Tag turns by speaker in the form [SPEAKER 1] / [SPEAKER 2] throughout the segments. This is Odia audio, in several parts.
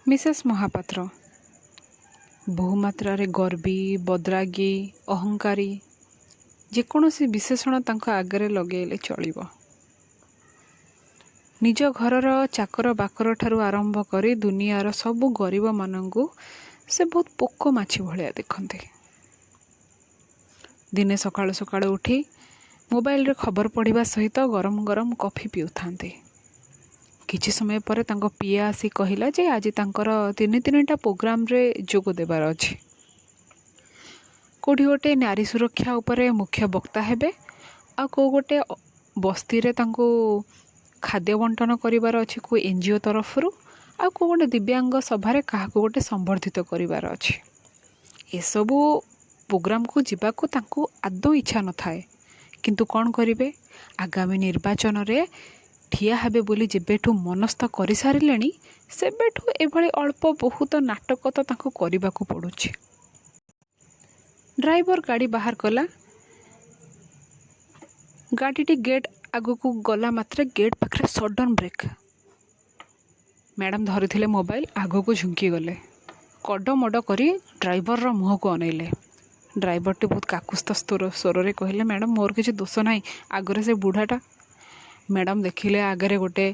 [SPEAKER 1] ମିସେସ୍ ମହାପାତ୍ର। ବହୁମାତ୍ରାରେ ଗର୍ବୀ, ବଦ୍ରାଗୀ, ଅହଙ୍କାରୀ, ଯେକୌଣସି ବିଶେଷଣ ତାଙ୍କ ଆଗରେ ଲଗେଇଲେ ଚଳିବ। ନିଜ ଘରର ଚାକର ବାକରଠାରୁ ଆରମ୍ଭ କରି ଦୁନିଆର ସବୁ ଗରିବମାନଙ୍କୁ ସେ ବହୁତ ପୋକ ମାଛି ଭଳିଆ ଦେଖନ୍ତି। ଦିନେ ସକାଳୁ ସକାଳୁ ଉଠି ମୋବାଇଲରେ ଖବର ପଢ଼ିବା ସହିତ ଗରମ ଗରମ କଫି ପିଉଥାନ୍ତି। କିଛି ସମୟ ପରେ ତାଙ୍କ ପିଏ ଆସି କହିଲା ଯେ ଆଜି ତାଙ୍କର ତିନି ତିନିଟା ପ୍ରୋଗ୍ରାମରେ ଯୋଗ ଦେବାର ଅଛି। କେଉଁଠି ଗୋଟେ ନାରୀ ସୁରକ୍ଷା ଉପରେ ମୁଖ୍ୟ ବକ୍ତା ହେବେ, ଆଉ କେଉଁ ଗୋଟେ ବସ୍ତିରେ ତାଙ୍କୁ ଖାଦ୍ୟ ବଣ୍ଟନ କରିବାର ଅଛି କେଉଁ ଏନଜିଓ ତରଫରୁ, ଆଉ କେଉଁ ଗୋଟେ ଦିବ୍ୟାଙ୍ଗ ସଭାରେ କାହାକୁ ଗୋଟେ ସମ୍ବର୍ଦ୍ଧିତ କରିବାର ଅଛି। ଏସବୁ ପ୍ରୋଗ୍ରାମକୁ ଯିବାକୁ ତାଙ୍କୁ ଆଦୌ ଇଚ୍ଛା ନଥାଏ, କିନ୍ତୁ କ'ଣ କରିବେ? ଆଗାମୀ ନିର୍ବାଚନରେ ଠିଆ ହେବେ ବୋଲି ଯେବେଠୁ ମନସ୍ଥ କରିସାରିଲେଣି, ସେବେଠୁ ଏଭଳି ଅଳ୍ପ ବହୁତ ନାଟକ ତ ତାଙ୍କୁ କରିବାକୁ ପଡ଼ୁଛି। ଡ୍ରାଇଭର ଗାଡ଼ି ବାହାର କଲା। ଗାଡ଼ିଟି ଗେଟ୍ ଆଗକୁ ଗଲା ମାତ୍ରେ ଗେଟ୍ ପାଖରେ ସଡନ୍ ବ୍ରେକ୍। ମ୍ୟାଡ଼ାମ୍ ଧରିଥିଲେ ମୋବାଇଲ, ଆଗକୁ ଝୁଙ୍କିଗଲେ। କଡ଼ମଡ଼ କରି ଡ୍ରାଇଭରର ମୁହଁକୁ ଅନେଇଲେ। ଡ୍ରାଇଭରଟି ବହୁତ କାକୁସ୍ଥ ସ୍ୱରରେ କହିଲେ, "ମ୍ୟାଡ଼ାମ୍, ମୋର କିଛି ଦୋଷ ନାହିଁ, ଆଗରେ ସେ ବୁଢ଼ାଟା।" ମ୍ୟାଡ଼ାମ୍ ଦେଖିଲେ, ଆଗରେ ଗୋଟେ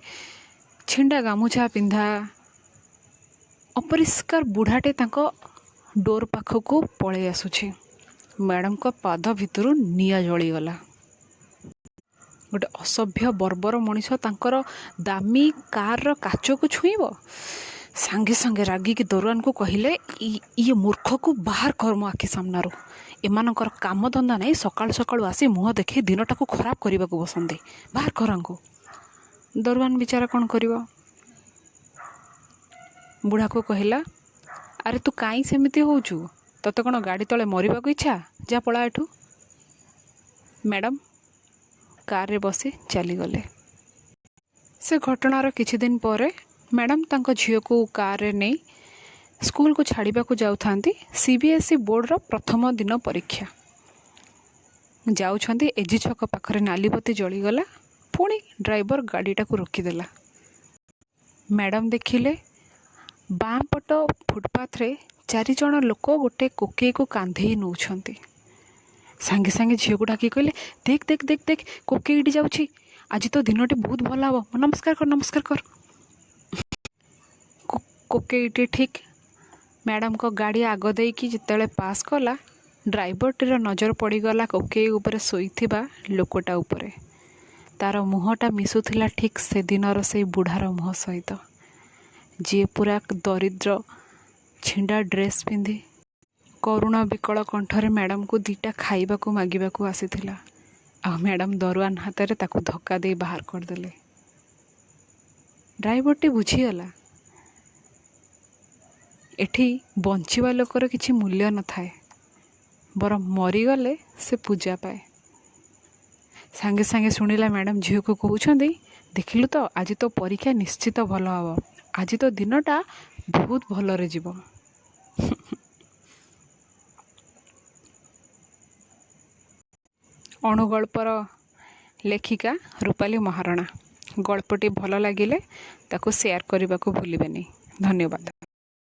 [SPEAKER 1] ଛିଣ୍ଡା ଗାମୁଛା ପିନ୍ଧା ଅପରିଷ୍କାର ବୁଢ଼ାଟେ ତାଙ୍କ ଡୋର୍ ପାଖକୁ ପଳେଇ ଆସୁଛି। ମ୍ୟାଡ଼ାମଙ୍କ ପାଦ ଭିତରୁ ନିଆଁ ଜଳିଗଲା। ଗୋଟେ ଅସଭ୍ୟ ବର୍ବର ମଣିଷ ତାଙ୍କର ଦାମୀ କାର୍ର କାଚକୁ ଛୁଇଁବ? ସାଙ୍ଗେ ସାଙ୍ଗେ ରାଗିକି ଦରୱାନକୁ କହିଲେ, "ଇଏ ମୂର୍ଖକୁ ବାହାର କର ମୋ ଆଖି ସାମ୍ନାରୁ। ଏମାନଙ୍କର କାମଧନ୍ଦା ନାହିଁ, ସକାଳୁ ସକାଳୁ ଆସି ମୁହଁ ଦେଖେଇ ଦିନଟାକୁ ଖରାପ କରିବାକୁ ବସନ୍ତି। ବାହାର କର ଆଙ୍କୁ।" ଦରୱାନ ବିଚାରା କ'ଣ କରିବ? ବୁଢ଼ାକୁ କହିଲା, "ଆରେ, ତୁ କାଇଁ ସେମିତି ହେଉଛୁ? ତତେ କ'ଣ ଗାଡ଼ି ତଳେ ମରିବାକୁ ଇଚ୍ଛା? ଯା, ପଳା ଏଠୁ।" ମ୍ୟାଡ଼ାମ୍ କାରରେ ବସି ଚାଲିଗଲେ। ସେ ଘଟଣାର କିଛି ଦିନ ପରେ ମ୍ୟାଡ଼ାମ୍ ତାଙ୍କ ଝିଅକୁ କାରରେ ନେଇ ସ୍କୁଲକୁ ଛାଡ଼ିବାକୁ ଯାଉଥାନ୍ତି। ସିବିଏସ୍ଇ ବୋର୍ଡ଼ର ପ୍ରଥମ ଦିନ ପରୀକ୍ଷା। ଯାଉଛନ୍ତି, ଏଜି ଛକ ପାଖରେ ନାଲିବତୀ ଜଳିଗଲା। ପୁଣି ଡ୍ରାଇଭର ଗାଡ଼ିଟାକୁ ରୋକିଦେଲା। ମ୍ୟାଡ଼ାମ୍ ଦେଖିଲେ, ବାଁ ପଟ ଫୁଟପାଥରେ ଚାରିଜଣ ଲୋକ ଗୋଟେ କୋକେଇକୁ କାନ୍ଧେଇ ନେଉଛନ୍ତି। ସାଙ୍ଗେ ସାଙ୍ଗେ ଝିଅକୁ ଡାକି କହିଲେ, "ଦେଖ, ଦେଖ, ଦେଖ, ଦେଖ, କୋକେଇଟି ଯାଉଛି। ଆଜି ତ ଦିନଟି ବହୁତ ଭଲ ହେବ। ନମସ୍କାର କର, ନମସ୍କାର କର।" କୋକେଇଟି ଠିକ୍ ମ୍ୟାଡ଼ାମଙ୍କ ଗାଡ଼ି ଆଗ ଦେଇକି ଯେତେବେଳେ ପାସ୍ କଲା, ଡ୍ରାଇଭରଟିର ନଜର ପଡ଼ିଗଲା କୋକେଇ ଉପରେ ଶୋଇଥିବା ଲୋକଟା ଉପରେ। ତାର ମୁହଁଟା ମିଶୁଥିଲା ଠିକ୍ ସେଦିନର ସେଇ ବୁଢ଼ାର ମୁହଁ ସହିତ, ଯିଏ ପୁରା ଦରିଦ୍ର, ଛିଣ୍ଡା ଡ୍ରେସ୍ ପିନ୍ଧି କରୁଣ ବିକଳ କଣ୍ଠରେ ମ୍ୟାଡ଼ାମକୁ ଦୁଇଟା ଖାଇବାକୁ ମାଗିବାକୁ ଆସିଥିଲା। ଆଉ ମ୍ୟାଡ଼ାମ ଦରୱାନ ହାତରେ ତାକୁ ଧକ୍କା ଦେଇ ବାହାର କରିଦେଲେ। ଡ୍ରାଇଭରଟି ବୁଝିଗଲା, ଏଠି ବଞ୍ଚିବା ଲୋକର କିଛି ମୂଲ୍ୟ ନଥାଏ, ବରଂ ମରିଗଲେ ସେ ପୂଜା ପାଏ। ସାଙ୍ଗେ ସାଙ୍ଗେ ଶୁଣିଲା ମ୍ୟାଡ଼ାମ୍ ଝିଅକୁ କହୁଛନ୍ତି, "ଦେଖିଲୁ ତ, ଆଜି ତୋ ପରୀକ୍ଷା ନିଶ୍ଚିତ ଭଲ ହେବ। ଆଜି ତୋ ଦିନଟା ବହୁତ ଭଲରେ ଯିବ।" ଅଣୁଗଳ୍ପର ଲେଖିକା ରୂପାଲି ମହାରଣା। ଗଳ୍ପଟି ଭଲ ଲାଗିଲେ ତାକୁ ସେୟାର କରିବାକୁ ଭୁଲିବେନି। ଧନ୍ୟବାଦ।